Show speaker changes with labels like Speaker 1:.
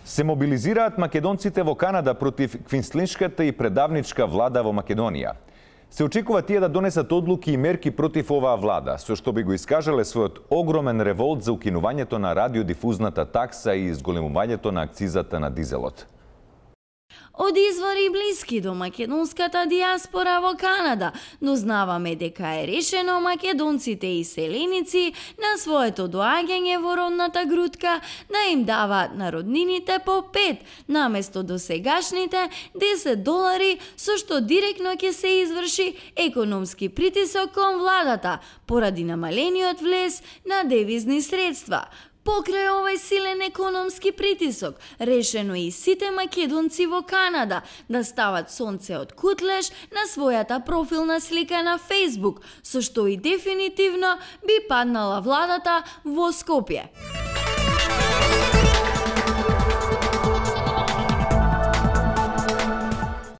Speaker 1: Се мобилизираат македонците во Канада против квинслиншката и предавничка влада во Македонија. Се очекува тие да донесат одлуки и мерки против оваа влада, со што би го искажале својот огромен револт за укинувањето на радиодифузната такса и изголемувањето на акцизата на дизелот.
Speaker 2: Од извори блиски до македонската диаспора во Канада, дознаваме дека е решено македонците и селеници на своето доаѓање во родната грудка да им даваат народнините по 5, наместо досегашните $10, со што директно ќе се изврши економски притисок кон владата, поради намалениот влез на девизни средства. Покрај овој силен економски притисок, решено и сите македонци во Канада да стават сонце од кутлеш на својата профилна слика на Facebook, со што и дефинитивно би паднала владата во Скопје.